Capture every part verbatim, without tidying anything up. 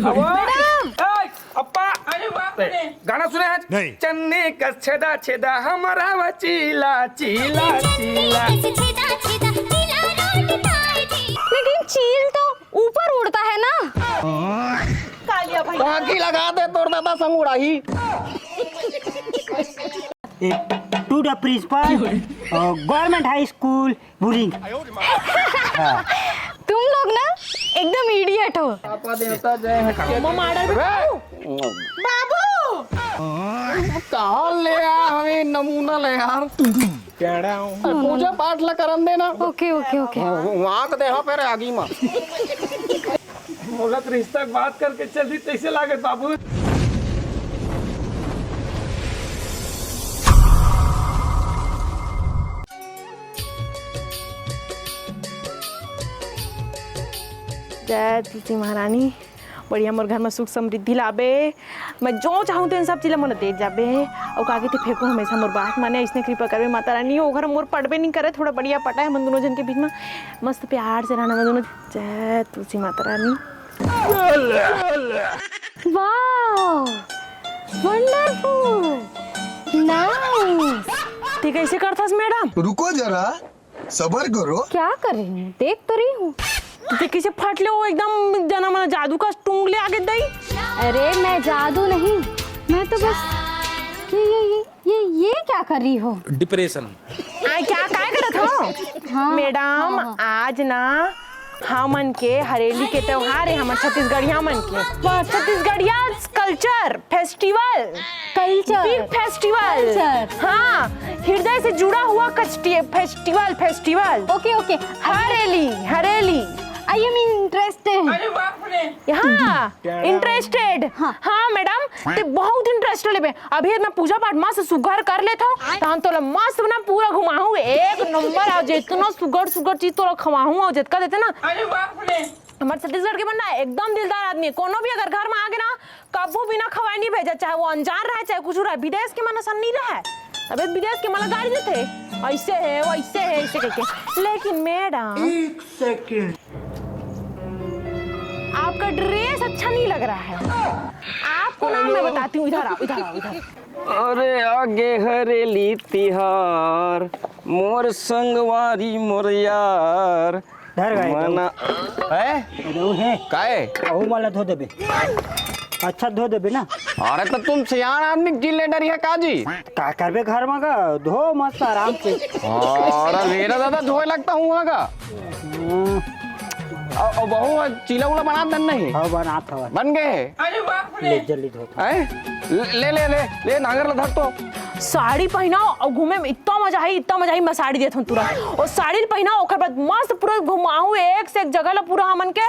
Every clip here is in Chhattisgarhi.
मैडम! ए, अप्पा! अरे बाप रे! गाना सुने आज? नहीं। चन्नी कस छेदा छेदा हमारा वा चीला, चीला, चीला। लेकिन चील तो ऊपर उड़ता है ना। कालिया भैया। आँखी लगा दे तोर दादा संग उड़ाही। To the principal, uh, government high school, Buring। हाँ। तुम लोग ना एकदम इडियट हो। पापा देवता जय है। मम्मा मारा। बाबू। कहाँ ले आया हमें नमूना ले यार। पूजा पाठ ला करन देना। ओके, ओके, ओके। वहाँ के देहा फिर आगी मा। मोला तो रिश्ता के बात करके चल दी, कैसे लागत बाबू? जय तुलसी महारानी, बढ़िया मोर घर में सुख समृद्धि लाबे। मैं जो चाहूँ तेन सब चीज ला मोला दे जाबे। अउ का कहिथे, फेंको हमेशा मोर बात माने, अइसने कृपा करबे माता रानी। ओ घर मोर पटबे नहीं करे, थोड़ा बढ़िया पटा है मन दोनों जन के बीच में, मस्त प्यार से रहना मन दोनों। जय तुलसी Mata Rani. Wow, wonderful, nice. ते कैसे करथस मैडम? रुको जरा, सबर करो। क्या कर रही हूँ, देख तो रही हूँ। ते कैसे फट ले हो एकदम, जना मना जादू का टूंग ले आगे दई। अरे मैं जादू नहीं, मैं तो बस ये ये ये ये ये क्या कर रही हो? डिप्रेशन। आ, क्या काय करत हो? हाँ, मैडम, हाँ, हाँ। आज ना हमन के हरेली के त्योहार है, हमन छत्तीसगढ़िया मन के। वाह, Chhattisgarhiya culture festival. Culture. Big festival. Culture. हाँ, हृदय से जुड़ा हुआ कचटी-, festival, festival. Okay, okay. Hareli, Hareli. I am interested। अरे बाप रे। हाँ, इंटरेस्टेड। हाँ। हाँ, मैडम, ते बहुत इंटरेस्ट लेबे। अभी मैं पूजा पाठ मस्त सुघर कर लेत हूँ, तहन तोला मस्त ना पूरा घुमाहूँ, एक नंबर। आज इतना सुघर सुघर चीज तोला खवाहूँ, अउ जतका देते ना। अरे बाप रे। हमारे छत्तीसगढ़ के बंदा एकदम दिलदार आदमी है, कोनो भी अगर घर में आगे ना, कभू बिना खवाए नहीं भेजा, चाहे वो अनजान रहे, चाहे कुछ रहे, विदेश के मन असन नहीं रहे। अब विदेश के मन गाड़ी देते, ऐसे है, वैसे है, ऐसे करके। लेकिन मैडम, एक सेकंड। आपका ड्रेस अच्छा नहीं लग रहा है। आपको ना मैं बताती हूँ, इधर आओ, इधर आओ, इधर। अरे आगे हरेली तिहार, मोर संगवारी मोर यार। धर गए मना। है? अरे वो है। काहे? अहू मन ला धो देबे। अच्छा धो देबे ना। अरे तो तुम सियान आदमी के जिल्ले डरिया का जी? का करबे घर में का? धो मस्त आराम से। अरे मेरा दादा धोए लगता हूँ वहाँ का। हम्म। अब, अब बहू चीला उला बना दन नहीं? हाँ, बनात हवा। बन गए? अरे बाप रे। ले जल्दी धो। हैं? ले, ले, ले, ले, ले, नांगर ला धर तो। साड़ी पहनाओ अउ घूमे में इतना मजा आई, इतना मजा आई, मैं साड़ी देत हूँ तुरंत। अउ साड़ी पहनाओ, ओकर बाद मस्त पूरा घुमाहूँ, एक से एक जगह ला पूरा हमन के,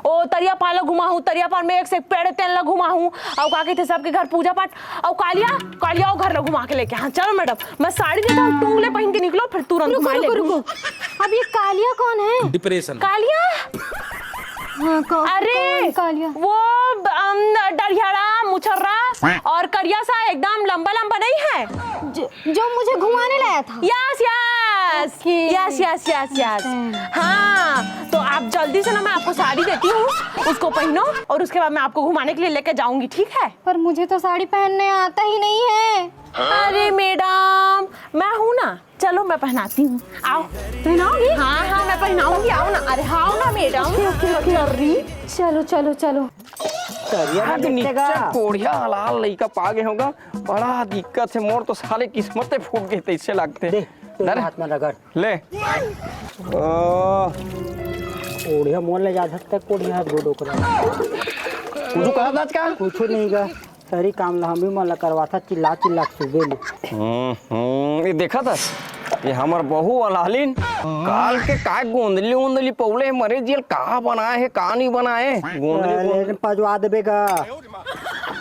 ओ तरिया पार ला घुमाहूँ, तरिया पार में एक से एक पेड़ तेन ला घुमाहूँ, अउ का कहिथे सबके घर पूजा पाठ, अउ कालिया, कालिया ओ घर ला घुमा के लेके। हाँ, चलो मैडम, मैं साड़ी देता हूँ, टूंग ले पहन के निकलो, फिर तुरंत रुको, घुमा ले। रुको, रुको। अब ये कालिया कौन है? डिप्रेशन। कालिया? हाँ, कौ-, अरे, कौन कालिया? वो, अम, डरियारा, मुछर्रा और करिया सा एकदम लंबा लंबा नहीं है? जो, जो मुझे घुमाने लाया था। Yes, yes. Okay. Yes, yes, yes, yes. हम्म। हाँ, तो आप जल्दी से ना, मैं आपको साड़ी देती हूँ, उसको पहनो और उसके बाद मैं आपको घुमाने के लिए लेके जाऊंगी, ठीक है? पर मुझे तो साड़ी पहनने आता ही नहीं है। अरे मैडम, मैं हूँ ना, चलो मैं पहनाती हूँ, आओ। पहनाओगी? हाँ, हाँ, मैं पहनाऊंगी, आओ ना। अरे हाँ, आओ ना मैडम। ओके, ओके, ओके। चलो, चलो, चलो। करिया आज में नीचे दिखेगा। कोढ़िया हलाल लइका पा गे होगा, बड़ा दिक्कत है। मोर तो साले किस्मते फूट गए, तैसे लागथे। दे, तेरे हाथ में रगड़। ले। ओ। कोढ़िया मोर ले जा सकता है, कोढ़िया हाथ गोड़ ओकरा। कुछ कहा था आज का? कुछ नहीं का। सरी काम ला हम भी मन ला करवाथा, चिल्ला चिल्ला के सुबे ले। हम्म, हम्म, ये देखा था, ये हमर बहू वाला हलिन, काल के का गोंदली उंदली पौले मरे जियल, का बनाए है, का नहीं बनाए, गोंदली, अरे, गोंदली। पजवा देबे का।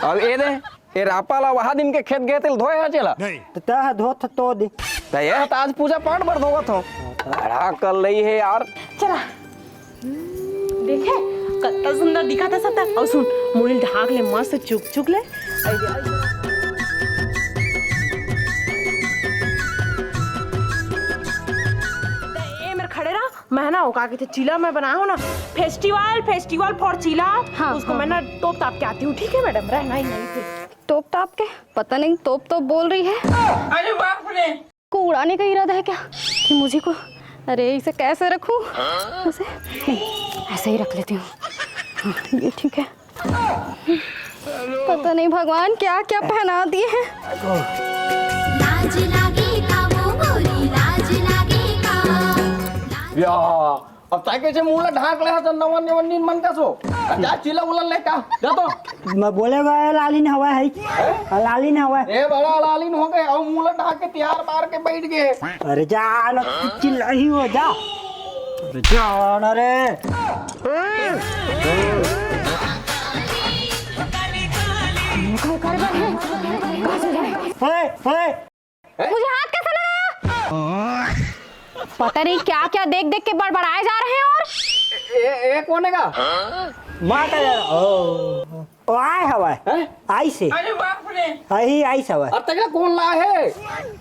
अब ये दे, ये रापा ला वहा दिन के खेत गए तेल धोए है चला। नहीं। तो तह धोत तो दे। तो ये तो आज पूजा पाठ बर धोवत हो। बड़ा कर लई है यार। चला। देखे, कत्ता सुंदर दिखत हे सब। अउ सुन, मुड़ी ढाक ले, मस्त चुक चुक ले। अरे, अरे। ए मेर खड़े रह, मैं ना का कहते, चीला मैं बनाया हूँ ना, festival, festival for चीला। हाँ, उसको हाँ, मैं ना हाँ। तोप ताप के आती हूँ, ठीक है मैडम, रहना ही नहीं फिर। तोप ताप के? पता नहीं, तोप तोप बोल रही है। अरे बाप रे। को उड़ाने का इरादा है क्या कि मुझे को? अरे, इसे कैसे रखूं? उसे नहीं, ऐसे ही रख लेती हूँ। हाँ, ये ठीक है। पता नहीं भगवान क्या क्या पहना दिए हैं। लाज लागे का वो गोरी, लाज लागे का। या, अब तैं कैसे मुंह ला ढाक ले हस, नवा नवा नीन मन का सो। जा चिल्ला उल्ला ले का, जा तो। मैं बोले गए लालिन हवा है। हैं? हाँ, लालिन हवा है। ए बड़ा लालिन हो गए, अब मुंह ला ढाक के तिहार मार के बैठ गए। अरे जा ना, चिल्ला ही हो जा। अरे जा ना रे। ओए, ओए। मुझे हाथ कैसे लगाया? पता नहीं क्या क्या देख देख के बड़बड़ाए जा रहे हैं। और ए, ए, कौन है का? माता यार, ओ, ओ, आए हवा। हैं? आई से। अरे बाप रे। आई, आई से हवा। और तगड़ा कौन ला है?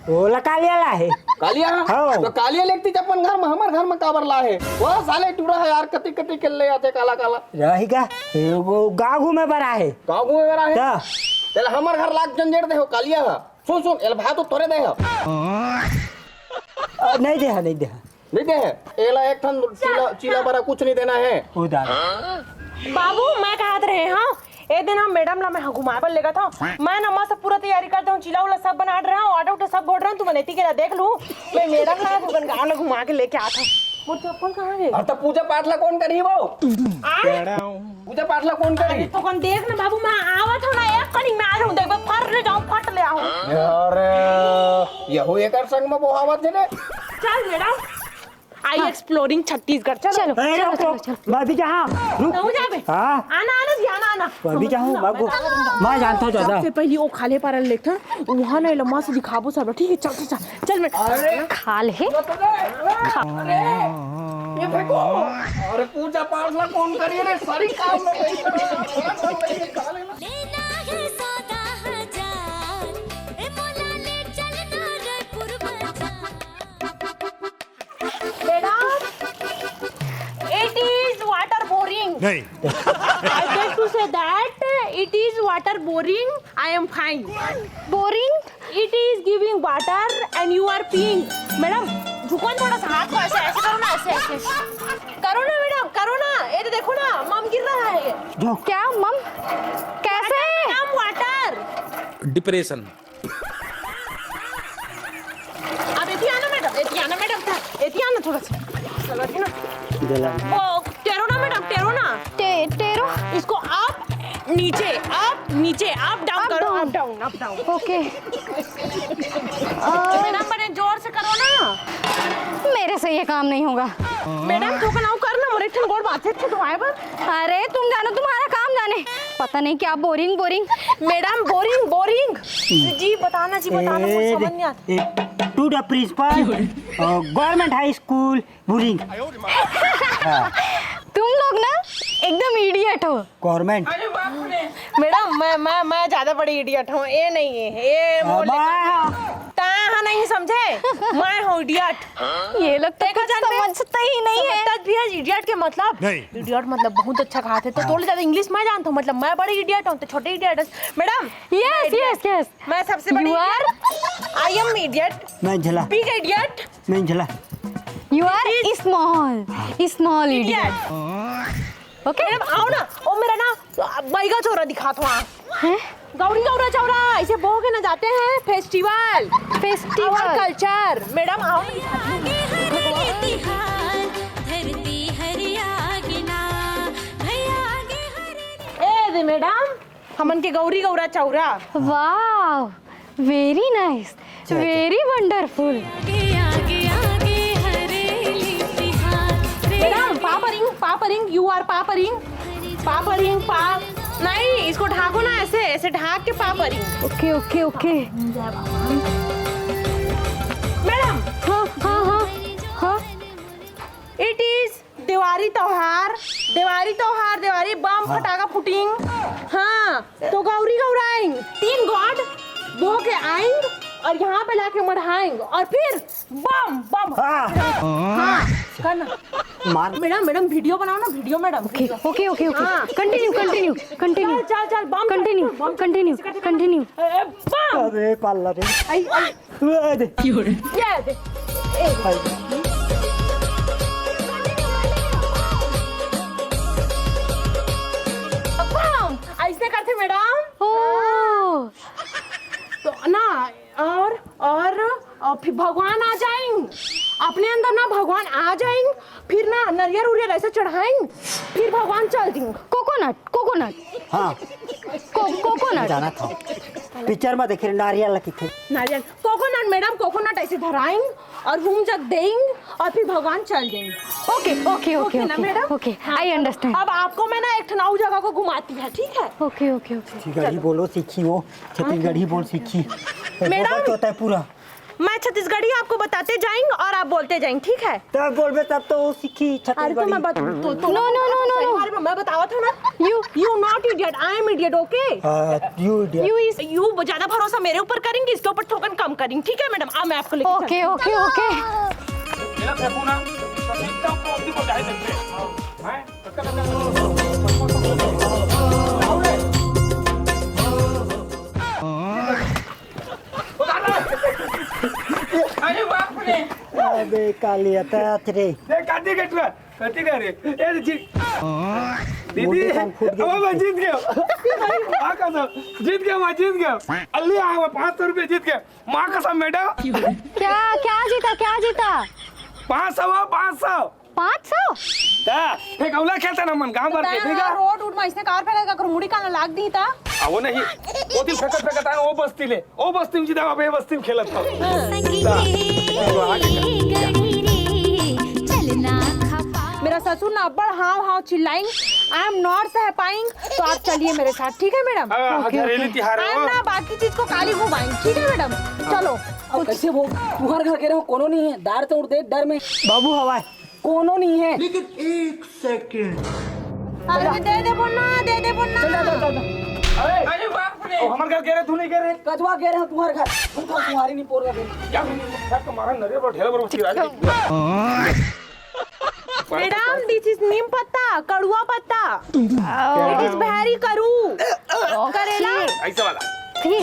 वो ला कालिया ला है। कालिया? हाँ। तो कालिया लेती अपन घर में, हमारे घर में काबर ला है? वो साले टूरा है यार, कति कति के ले आते काला काला। रही का? वो गाँव घूमे बर आए। गाँव घूमे बर आए? हाँ। चल हमारे घर लाग जंजेड़ दे हो कालिया। सुन, सुन, एला भाव तो तोरे दे ह। अ, नहीं दे ह, नहीं दे ह। नहीं दे ह? एला एक ठन चीला, चीला बरा कुछ नहीं देना है। ओ दादा। बाबू, मैं कहत रहे हंव, ए दिन हम मैडम ला मैं घुमाए बर लेगत हंव। मैं न मस्त पूरा तैयारी कर दे हंव, चीला उला सब बना रहे हंव, ऑटो उटो सब बोल रहे हंव, तुमन एती के ला देख लू। मैं मैडम ला अपन गांव ला घुमा के लेके आत हंव। मोर चप्पल कहाँ हे? अब तो पूजा पाठ ला कौन करही वो? आय? पूजा पाठ ला कौन करे? अरे तो कौन देख ना बाबू, मैं आवत हूँ ना, एक कड़ी में आ जाऊँ, देख, मैं फट ले जाऊँ, फट ले आऊँ। अरे, यहू एकर संग में बोहावत हे रे। चल मैडम, आई एक्सप्लोरिंग छत्तीसगढ़, चलो। चलो, अरे, चलो, रुक, चलो, रुक। चलो। मैं भी जाऊँ, रुक। कहूँ जाबे? हाँ। आना, आना जी, आना, आना। मैं भी जाऊँ, बाबू। मैं जानता हूँ ज्यादा। सबसे पहले वो खाले पारा ले लेथन, वहाँ ना लम्मा से दिखाबो सब, ठीक है? चल, चल, चल। चल मैं अरे। खा ले। अरे, ये देखो। अरे पूजा पाठ ला कौन करी रे? सारी काम में लेना है सौदा हजार, ए मोला ले चल ना रायपुर बाजार। Madam, it is water boring. नहीं। I beg to say that it is water boring. I am fine. Boring? It is giving water and you are peeing. Madam, झुको ना थोड़ा सा, हाथ को ऐसे, ऐसे करो ना, ऐसे, ऐसे। करो ना मैडम, करो ना। ये तो देखो ना, मम गिर रहा है। क्या मम? कैसे? Madam, water। डिप्रेशन। अब एती आना मैडम, एती आना मैडम, था, एती आना थोड़ा सा। चलो, एती ना। ओ, टेरो ना मैडम, टेरो ना। टे-, टेरो? इसको up, नीचे, up, नीचे, up, down करो, up, down, up, down। OK। Madam, बड़े जोर से करो ना। मेरे से ये काम नहीं होगा। मैडम, तू बनाओ कर ना, मोरे ठन गोड़ बाथे थे तुम्हारे पर। अरे, तुम जानो तुम्हारा काम जाने। पता नहीं क्या boring, boring। Madam, boring, boring। जी, बताना जी, बताना, ए, मुझे समझ नहीं आता। ए, to the principal, uh, government high school, boring। हाँ। तुम लोग ना एकदम idiot हो। Government। मैडम, मैं, मैं, मैं ज्यादा बड़ी idiot हूँ, ये नहीं है, ये मोर ले। ता हाँ नहीं समझे, मैं हूँ idiot। ये लोग तो कुछ समझते ही नहीं है। समझता भी है idiot के मतलब? नहीं। Idiot मतलब बहुत अच्छा कहा थे, तो थोड़ी ज्यादा English मैं जानता हूँ, मतलब मैं बड़ी idiot हूँ, तो छोटे idiot है। Madam, yes, yes, yes। मैं सबसे बड़ी idiot। I am idiot। मैं झला। Big idiot। मैं झला। You are small, small idiot। OK? Madam, आओ ना, ओ मेरा ना बैगा चौरा दिखा थो। हैं? गौरी गौरा चौरा, इसे बोह के ना जाते हैं festival। Festival। Our culture। Madam, आओ ना। ए दे मैडम, हमन के गौरी गौरा चौरा। Wow, very nice, very wonderful। Madam, पापरिंग, पापरिंग, you are पापरिंग, पापरिंग, पा-, नहीं, इसको ढाको ना ऐसे, ऐसे ढाक के पापरिंग। OK, OK, OK। मैडम। हाँ, हाँ, हाँ, हाँ। It is देवारी त्योहार, देवारी त्योहार, देवारी बम हाँ। फटाका फुटिंग। हाँ, तो गौरी गौराइंग, तीन god बो के आइंग और यहाँ पे लाके मढ़ाएंगे और फिर बम बम। हाँ। हाँ, करना। मार। मैडम, मैडम, वीडियो बनाओ ना, video madam. Okay, okay, okay, okay. Continue, continue, continue. चल चल चल, bomb Continue, bomb. continue, continue. ए, बम। अरे पार्लर रे। आई आई। अरे। ये दे। ए, बम। ऐसे करते मैडम। Oh. तो ना, और और और फिर भगवान आ जाएंगे। अपने अंदर ना भगवान आ जाएंगे। फिर ना नरियर उरियर ऐसे चढ़ाएंगे। फिर भगवान चल देंगे। Coconut, coconut. हाँ। Coconut. जाना था। पिक्चर में देखे नारियल ला किथे। नारियल, कोकोनट मैडम, कोकोनट ऐसे धराएंगे और हम जग देंगे और फिर भगवान चल देंगे। Okay, okay, okay, Okay ना, मैडम? Okay, I understand. अब आपको मैं ना एक ठनाऊ जगह को घुमाती है, ठीक है? Okay, okay, okay. छत्तीसगढ़ी बोलो सीखी वो। छत्तीसगढ़ी बोल सीखी। मैडम। तो होता है पूरा। मैं छत्तीसगढ़ी आपको बताते जाएंगे और आप बोलते जाएंगे, ठीक है? तब बोलबे तब तो वो सीखी अरे तो छत्तीसगढ़ी। मैं बत, तो, तो, No, no, no, no, no. अरे मैं बतावा था ना। You. You not idiot, I am idiot, okay? हाँ, you idiot. You is. You ज्यादा भरोसा मेरे ऊपर करेंगे, इसके ऊपर थोकन कम करेंगे, ठीक है मैडम? अब मैं आपको लेके Okay, okay, okay. मेरा फेंकू ना, तो सीधा आपको अपनी को जाए देते हैं। अरे बाप रे। अबे कालिया तात रे। देख काटी कट रहा। कटी का रे? ए जी। दीदी, मुंडी कान फूट गया। अब मैं जीत गया। माँ कसम, जीत गया, मैं जीत गया। अल्ली आ, मैं पाँच सौ रुपये जीत गया। माँ कसम मैडम। क्या, क्या जीता, क्या जीता? पाँच सौ हो, पाँच सौ। पाँच सौ? दा, फेंकौला खेलता ना मन गांव भर के, ठीक है? रोड उड में इसने कार फेंका कर मुड़ी कान लाग दी था। आ, वो नहीं, वो दिन फेंकत फेंकत आए, वो बस्ती ले, वो बस्ती में जीता, अब ये बस्ती में खेलत था। संगी रे, गड़ी रे, चलना खपा। मेरा ससुर ना अब्बड़ हाव हाव चिल्लाइंग, I am not सह पाइंग, तो आप चलिए मेरे साथ, ठीक है मैडम? हाँ, हजारेली तिहार I am हो। ना बाकी चीज को काली घुमाइंग, ठीक है मैडम? चलो। अब कैसे वो तुम्हारे घर कह रहे हो, कोनो नहीं है, दार तो उड़ दे डर में। बाबू हवाई। कोनो नहीं है। अरे दे दे बोलना, दे दे बोलना। अरे बाप रे। ओ, हमारे घर कह रहे, तू नहीं कह रहे। कजवा कह रहे हो तुम्हारे घर, तुम तो तुम्हारी नहीं पोर रहे। क्या? क्या तुम्हारा नरे पर ढेर पर उसकी राज। मैडम, this is नीम पत्ता, कड़ुआ पत्ता। It is very करू। करेला। ऐसे वाला। थी,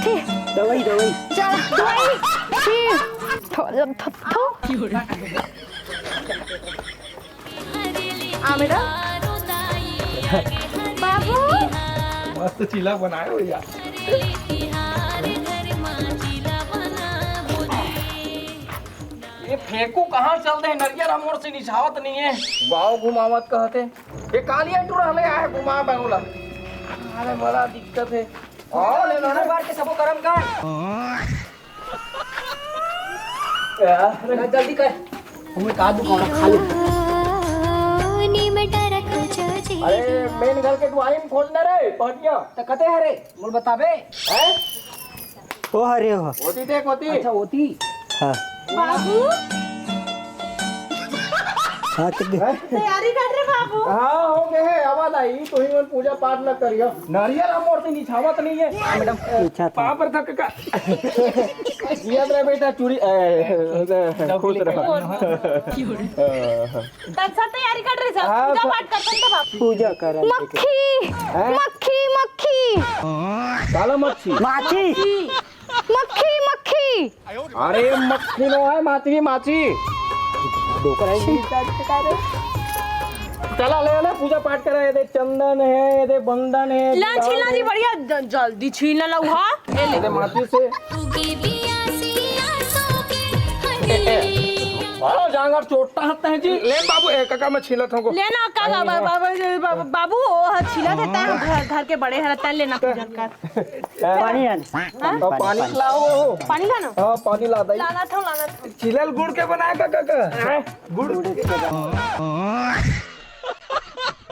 थी. दवाई दवाई। चल, दवाई. थी. थो, थो, थो. हाँ मैडम। बाबू। मस्त चीला बनाए हो यार। ये फेंकू कहाँ चल दे, नरियर हमोर से निछावत नहीं है। गाँव घुमावत कहते। ये कालिया टूरा हमें आए घुमा बंगला। अरे बड़ा दिक्कत है। और ले लो ना। बार के सबो करम का। यार, जल्दी कर। हमें का दुकान खा ले। नीम डरक जजी अरे मेन घर के दुआरी में खोजना रे पहटिया। त कते हरे? मोर बताबे। हैं? ओ हरे हो। होती देख होती। अच्छा होती। हाँ। बाबू। हाँ तो दे। तैयारी कर रहे बाबू। हाँ हो गए है, आवाज आई। तो ही मन पूजा पाठ ना करियो। नारियल हमोर से निछावत नहीं है। मैडम पूछा था। पाँव पर थक का। जियत रहे बेटा चूड़ी। ए, खुश रहो। तब सब तैयारी कर रहे सर। हाँ, पूजा सर। पाठ करते हैं तब आप। पूजा कर। मक्खी, मक्खी, मक्खी. काला मच्छी। माछी। मक्खी, मक्खी. अरे मक्खी नो है, माछी, माछी। चला ले ले, पूजा पाठ करा। ये दे चंदन है, ये दे बंदन है। ला छीला जी, बढ़िया ज- जल्दी छील ना लऊ हा। ये दे माटी से। उगे बियासी आसो के हरिया। बड़ा जांगर चोटा हत्ता है जी। ले बाबू, ए काका मैं छीलत हूँ। लेना का बाबा, बाबा, बाबा, बाबू, ओ ह छीला देता है, घर, घर के बड़े हरता है, लेना पूजा कर। पानी आने। और पानी लाओ। पानी लाना। हाँ पानी ला दई। लाना था, लाना था। चिलल गुड़ के बनाए का काका? हैं? गुड़ के बनाए।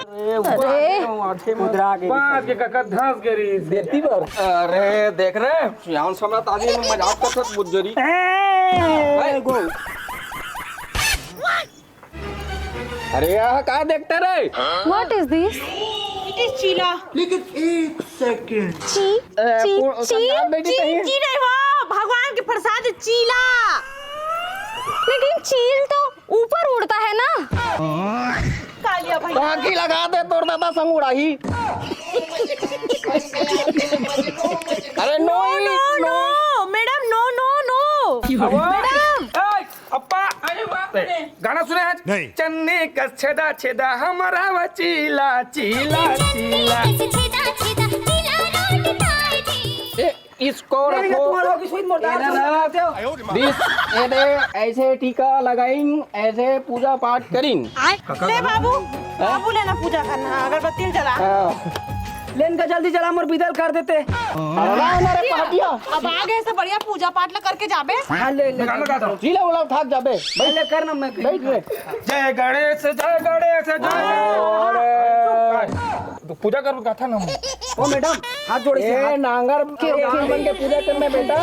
अरे, अरे। आठे में उधरा के पाँच के काका धंस के रही। देती बार। अरे देख रहे, यान समरा ताजी में मजाक कर सकत बुज्जरी। ए, गो। अरे यह का देखते रे? What is this? It is चीला। लेकिन एक सेकंड। ची, ची, ची, बेटी ची, कहीं। ची नहीं हो, भगवान के प्रसाद चीला। लेकिन चील तो ऊपर उड़ता है ना। कालिया भैया। आँखी लगा दे तोर दादा संग उड़ाही। अरे no, no, no, no, madam, no, no, no। Madam. ए, अप्पा, अरे बाप रे। गाना सुने आज? नहीं। चन्नी का छेदा छेदा हमारा वो चीला, चीला, चीला। ए, इसको नहीं, रखो। तुम्हारा होगी सुई मोटा, ये ना, तुम ना। करते हो। दिस, ये दे, ऐसे टीका लगाइन, ऐसे पूजा पाठ करिन। ले बाबू, बाबू लेना पूजा करना, अगरबत्ती जला। हाँ। लेन का जल्दी जला, मोर बिदल कर देते। अरे ना, ना रे, पहाटिया। अब आ गए से बढ़िया पूजा पाठ ला करके जाबे। हाँ, ले, ले। गाना गाता हूँ। चीला उला उठा के जाबे। ले, ले, कर ना, मैं बैठ रे। जय गणेश, जय गणेश, जय गणेश। अरे। तो पूजा कर गाथा ना। ओ मैडम, हाथ जोड़े से ए, हाथ। नांगर के, के बन के पूजा करना बेटा।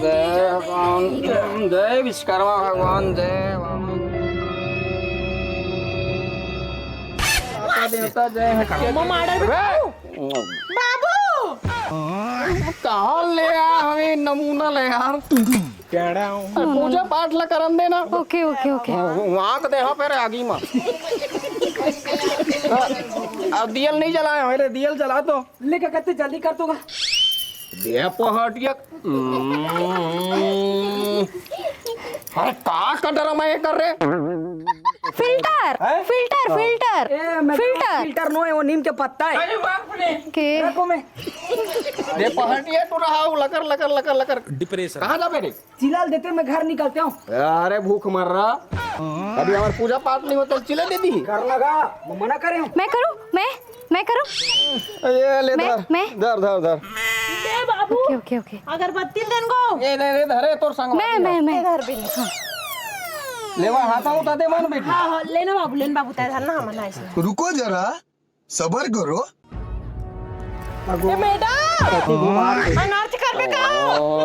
जय भगवान, जय विश्वकर्मा भगवान, जय भगवान। माता देवता जय है। मम्मा मार डाल। बाबू। कहाँ ले आया हमें नमूना ले यार। पूजा पाठ ला करन देना। ओके, ओके, ओके। वहाँ के देखा फिर आगी माँ। अब दियल नहीं जलाए हो रे, दियल जला तो। लेके कते जल्दी कर तोगा। दे पहाटिया। हम्म। अरे का का ड्रामा ये कर रे? फिल्टर, हैं? फिल्टर, हाँ। फिल्टर, ए, मैं फिल्टर। फिल्टर नो है, वो नीम के पत्ता है। अरे बाप रे। के? रखो मैं। दे पहाटिया तू रहा हो, लकर, लकर, लकर, लकर। डिप्रेशन। कहाँ जाबे रे? चिल्ला देते, मैं घर निकलते हूँ। अरे भूख मर रहा। अभी हमार पूजा पाठ नहीं होता, चिल्ला दे दी। कर लगा, मैं मना करे हूँ। मैं करूँ? मैं? मैं करूँ? ये ले मैं? धर। मैं? धर, धर, धर। ले बाबू। ओके, ओके, ओके। अगरबत्ती देन गो। ये ले, ले, धरे तोर संग मैं, वाली मैं, है। मैं। ए, धर बिन। हाँ। ले वहाँ हाथ उठा दे मन बेटी। हाँ, हाँ, लेना बाबू, लेना बाबू, तय धरना हम ना ऐसे। रुको जरा, सबर करो। ए, मैडम! अनार्थ करबे का?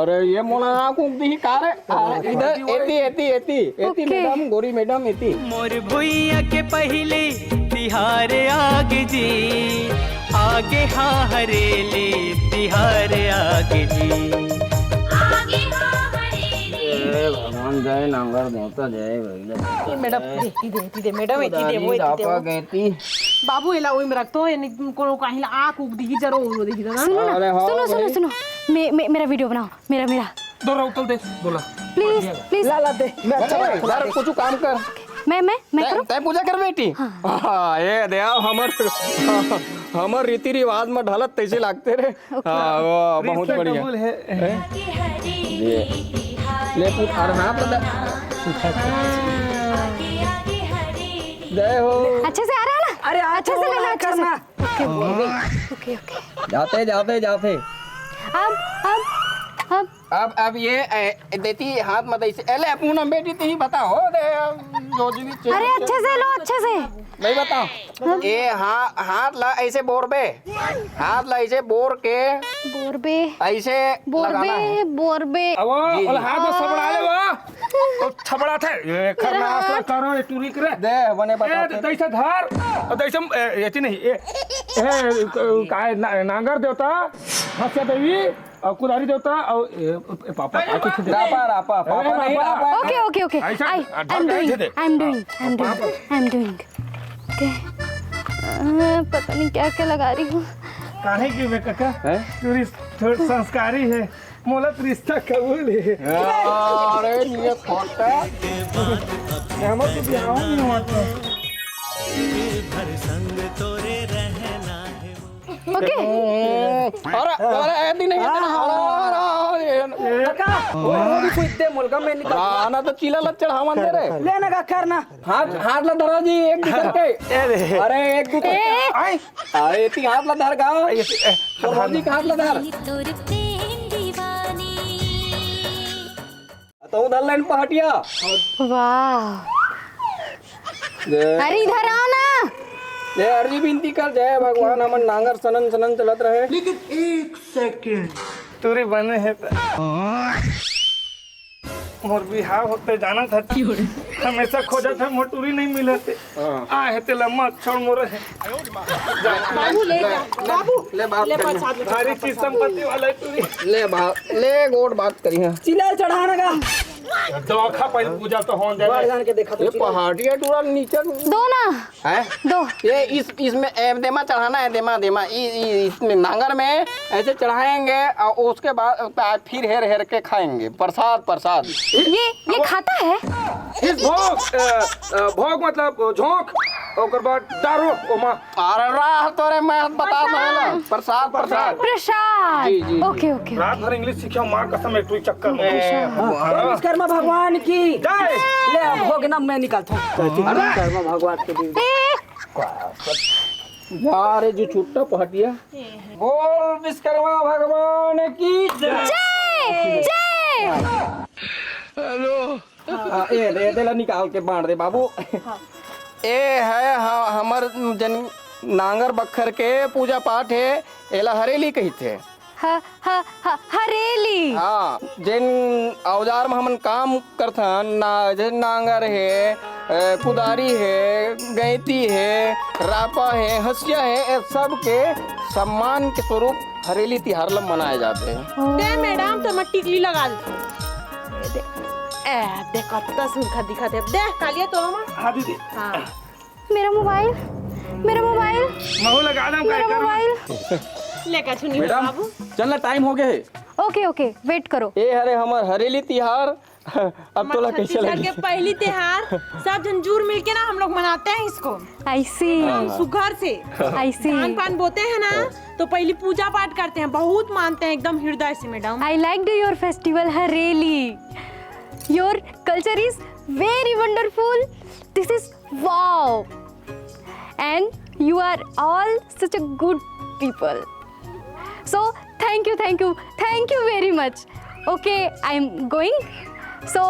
अरे, ये मोला आँख उंगती ही का रे? अरे, इधर, एती, एती, एती, एती, ओके। मैडम, गोरी मैडम, एती। मोर भुइया के पहिले तिहार आगे जी, आगे हाँ हरेली तिहार आगे जी। आगे हाँ हरेली। ए भगवान, जय नांगर देवता, जय भैया। ए, मैडम, दे, एती दे, एती दे, मैडम, एती दे, वो एती दे, वो। गैती। बाबू, एला ओई में रख तो, ये नहीं कोनो काहे ला आँख उग दिही, जरो उग दिही, ना? सुनो ना, अरे, हाँ, सुनो, सुनो, भाई। सुनो। मे-, मे-, मेरा वीडियो बनाओ, मेरा, मेरा। दो राउतल दे, बोला। Please, please. ला, ला दे। मैं अच्छा अरे, बनाऊँ। यार, कुछ काम कर। मैं, मैं, मैं तै, करूँ? तै पूजा कर बेटी। हाँ। हाँ, ये दे, आओ, हमर, हमर रीति रिवाज में ढलत तैसे लागते रे। ओके। हाँ, वो बहुत रिश्ता बढ़िया। कबूल है। हैं? ये। ले, तू, अरे, हाथ लगा। जय हो। अच्छे से आ रहा है ना? अरे, हाथ अच्छे से लेना, अच्छे से। करना। ओके, ओके, ओके, ओके। जाते, जाते, जाते। अब, अब, अब। अब, अब ये, ए, देती हाथ मत ऐसे। ए, ले, पूनम बेटी, तू ही बताओ, दे, जो जी भी चीज अरे, अच्छे से लो, अच्छे से। नहीं बताओ। हाँ। ए, हा-, हाथ ला ऐसे बोरबे। हाथ ला ऐसे बोर के बोरबे। ऐसे बोरबे, लगाना है। बोरबे। अब वो, जी, जी। ओला हाथ में सबड़ा ले वो। तो छबड़ा थे। ये खरनास ला करो, ये टूरी करे। दे, बने ए, बताते। तो ऐसे धार, और तो ऐसे, ए, ये चीज नहीं, ए, ए, क-, काय, ना-, नांगर देवता, हंसिया देवी, और कुदारी देवता, और, ए, ए, पापा, ए, पापा, पापा। रापा, रापा, ए, पापा नहीं, रापा। रापा। ओके, ओके, ओके। ऐसा I, I am doing, I am doing, I am doing, I am doing। ओके। अ, पता नहीं क्या क्या लगा रही हूँ। काहे की बे काका? हैं? तू रिस-, थोड़ी संस्कारी है। मोला तो रिश्ता कबूल है। अरे, ये खोटा। हमर तो बिहाव नहीं होता। ओके। अरे, अरे, ए दिन है, अरे, अरे, अरे, काका, वो, वो भी कुछ दे, मोला का मैं निकाल। आना तो चीला ला चढ़ावन दे रे। ले ना काका, ना। हाथ, हाथ ला धरा जी, एक दूसर के। ए रे। अरे, एक दूसर ए। के। आए। अरे, एती हाथ ला धर गा। ए, ए, तो रोजी के हाथ ला धर। तोर प्रेम दीवानी। तो उधर लाइन पहाटिया। वाह। जय। अरे, इधर आओ ना। जय हर जी, विनती कर, जय भगवान, हमन नांगर सनन सनन चलत रहे। लेकिन एक सेकंड। तूरी बने है त। मोर बिहाव होते जाना था। हमेशा खोजत हे, मोर टूरी नहीं मिलत हे। हाँ। आ हे तेला मत छोड़ मोर हे। बाबू ले जा, बाबू ले बात ले करिए। प्रसाद ले। भारी चीज संपत्ति वाला हे टूरी। ले बात, ले गोठ बात करिए। चिलैल चढ़ाना का। दवा खा पहले, पूजा तो होन दे। बाहर जान के देखा तो ये चिलैल। पहाड़िया टूरा नीचे दो ना। हैं? दो। ये इस, इसमें एदेमा चढ़ाना हे, एदेमा, एदेमा। इ-, इ-, इसमें नांगर में ऐसे चढ़ाएंगे और उसके बाद फिर हेर हेर के खाएंगे। प्रसाद, प्रसाद। ये, ये खाता है? इस भोग, अ, अ, भोग मतलब झोंक, ओकर बाद डारो ओमा। अरे राह तोरे मैं बता पाएला। प्रसाद, प्रसाद। प्रसाद। जी, जी, जी। OK, OK। रात भर English सीखे, माँ कसम, एक टूरी चक्कर में। हाँ। विश्वकर्मा भगवान की जय। ले, अब भोग ना मैं निकालता हूँ। विश्वकर्मा भगवान के दिन। ए, जा रे जो छुट्टा पहटिया। बोल विश्वकर्मा भगवान की जय। जय, जय। हेलो। हाँ, ए दे, ए दे ला निकाल के बांट दे बाबू। ए है ह-, हमर जन नांगर बखर के पूजा पाठ हे, एला हरेली कहिथे। ह-, ह-, ह-, हरेली। हाँ, जेन औजार म हमन काम करथन, ना, जेन नांगर हे, ए, कुदारी हे, गैंती हे, रापा हे, हंसिया हे, ए सब के सम्मान के स्वरूप हरेली तिहार ल मनाए जाथे। दे मैडम, तो मैं टिकली लगा देथों। दे, ए, दे, कत्ता सुरखा दिखत हे। दे, कालिया तोला मा। हाँ, दीदी। हाँ। मेरा मोबाइल, मेरा मोबाइल, महू लगा दम, मेरा काय करूँ? मोबाइल। ले, कछु नहीं हो मैडम, बाबू। चल ना, टाइम हो गया है। OK, OK, वेट करो। ए हरे हमर हरेली तिहार, अब हमर तोला कैसे छत्तीसगढ़ लगी? के पहली तिहार, सब झन जुर मिल के ना हम लोग मनाते हैं इसको। I see। एकदम सुघर से। I see। धान पान बोते हैं ना, तो पहली पूजा पाठ करते हैं, बहुत मानते हैं एकदम हृदय से, madam. I liked your festival, Hareli. Your culture is very wonderful. This is wow. And you are all such a good people. So, thank you, thank you, thank you very much. OK, I am going. So,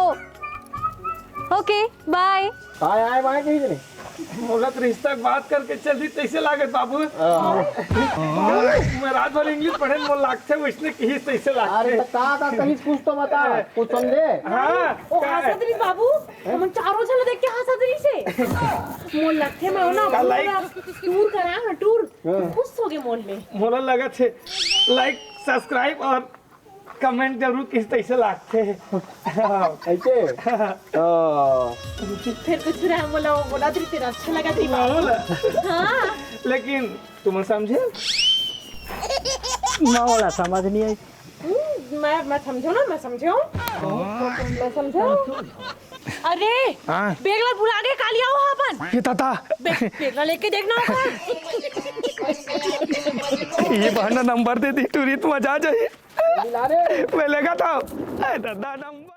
OK, bye. आय, आय, बाय कही रे। मोला तो रिश्ता के बात करके चल दी, तैसे लागत बाबू। हाँ। मैं रात भर English पढ़े, मोला लागथे वैसने कही, तैसे लागथे। अरे, तो का, का कही, कुछ तो बता, कुछ समझे? हाँ, ओ, का है? हंसत रहिस बाबू, हमन चारों झन देख के हंसत रहिस हे। मोला लगथे, मैं ना का पूरा like? टूर करा, हाँ, टूर। हाँ। खुश हो गए मोल में। मोला लगत हे, like, subscribe और comment जरूर किस तैसे लागथे। ऐसे? हाँ। फिर कुछ रहा, मोला वो बोला, तेरा अच्छा लगा थी। बोला। हाँ। लेकिन तुम समझे? ना, मोला समझ नहीं आई। हम्म, मैं, मैं समझो ना, मैं समझो। मैं समझो। अरे, हाँ। बेग ला भुला गए, काली आओ अपन। ये दादा। बे-, बेग ला लेके देखना होगा। ये बहाना नंबर दे दी, टूरी, तू मजा आ जाए। मैं लगा था। अरे दादा, नंबर।